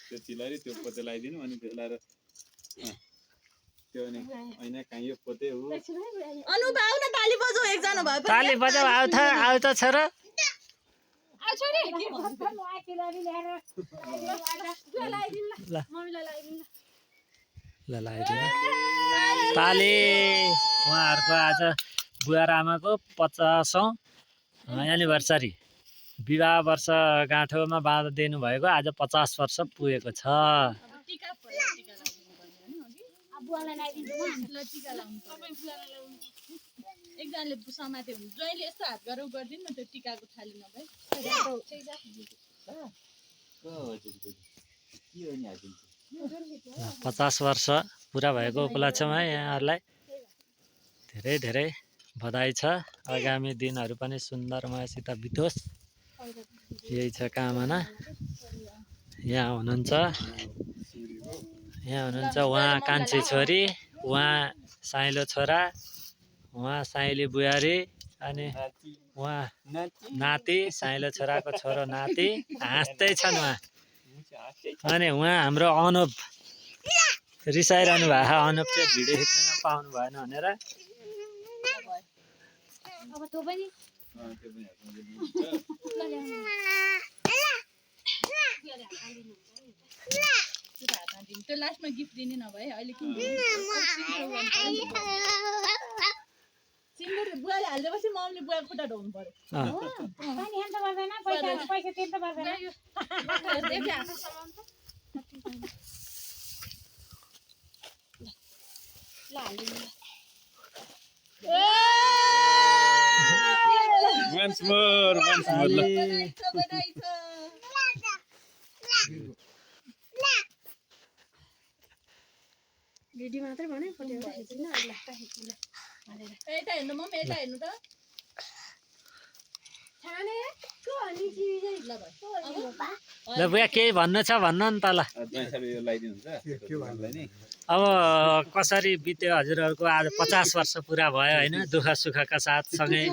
त्यो तिलहरी त्यो पोते लगाइदिनु अनि त्यो लाएर त्यो नि हैन कहाँ यो पोते हो अनु भाउ न ताली बजाऊ एकजना भए पनि ताली बजाऊ आउ त छोरा आ छोरी ल मम्मीलाई लगाइदिनु ल लगाइदियो ताली उहाँहरूको आज बुवा र आमाको 50औं एनिभर्सरी विवाह वर्ष गाँठोमा बाँध दिनुभएको आज 50 वर्ष पुगेको छ। टीका टीका लगाइदिनु पर्ने हैन अघि अब बुवालाई लगाइदिन्छु म ल टीका लाउनु सबै बुवालाई लाउनु एकजनाले समाते हुन्छ जहिले यस्तो हात गरौ गर्दिन न त्यो टीकाको थाली नभए के हो नि हाजिन्छ 50 वर्ष पुरा भएको उपलक्ष्यमा यहाँहरूलाई धेरै धेरै बधाई छ। आगामी दिनहरू पनि सुन्दरमयसित बितोस् यही छ कामना। यहाँ हुनुहुन्छ उहाँ कान्छी छोरी, उहाँ साइलो छोरा, उहाँ साइली बुहारी अनि उहाँ नाति साइलो छोराको छोरो नाति हाँस्दै छन् उहाँ। अनि उहाँ हाम्रो अनुप रिसाइरहनु भएको अनुप चाहिँ भिडियो खिच्न पाउनु भएन भनेर अब त्यो पनि त्यो लास्टमा गिफ्ट दिने नभए अहिले किन सिन्दुर बुवाले हाल्देपछि मम्मीले बुवाको खुट्टा ढोग्नु पर्यो पानी हाल्नु पर्दैन पैसा तिर्नु पर्दैन ल हाल्दिनु once more भिडियो मात्रै भने फोटो एउटा खिच्दिन अहिले खिच्दिन भनेर यता हेर्नु मम्मी यता हेर्नु त छाने को अनि चिज ल भाइ ल बुवा केही भन्नु छ भन्न नि त ल। यो लगाइदिनुहुन्छ अब कसरी बित्यो हजुरहरूको आज 50 वर्ष पुरा भयो हैन दुःख सुखका साथ सँगै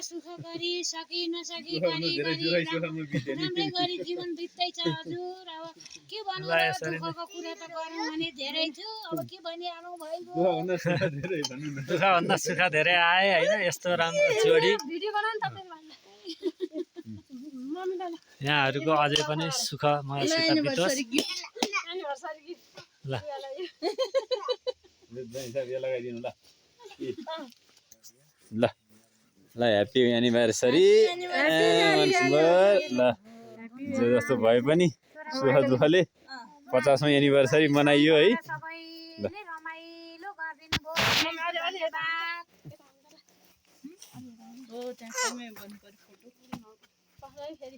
सुख गरी सकी नसकी पनि राम्रै गरी जीवन बित्दैछ हजुर। अब के भन्नु दुःखको कुरा त गरौँ भने धेरै छु अब के भनिहालौँ भइगयो दुःखभन्दा सुख धेरै आए हैन यस्तो राम्रो जोडी भिडियो बनाउनु तपाईँ भन्दा मम्मीलाई यहाँहरूको अझै पनि सुखमयसित बितोस् ल। यो लगाइदिनु ल ल ल ह्याप्पी एनिभर्सरी once more ल जो जस्तो भए पनि सुख दुःखले 50औं एनिभर्सरी मनाइयो है। सबैले रमाइलो गरिदिनु भयो हो त्यहाँ समय भन्नु पर्यो फोटो फेरि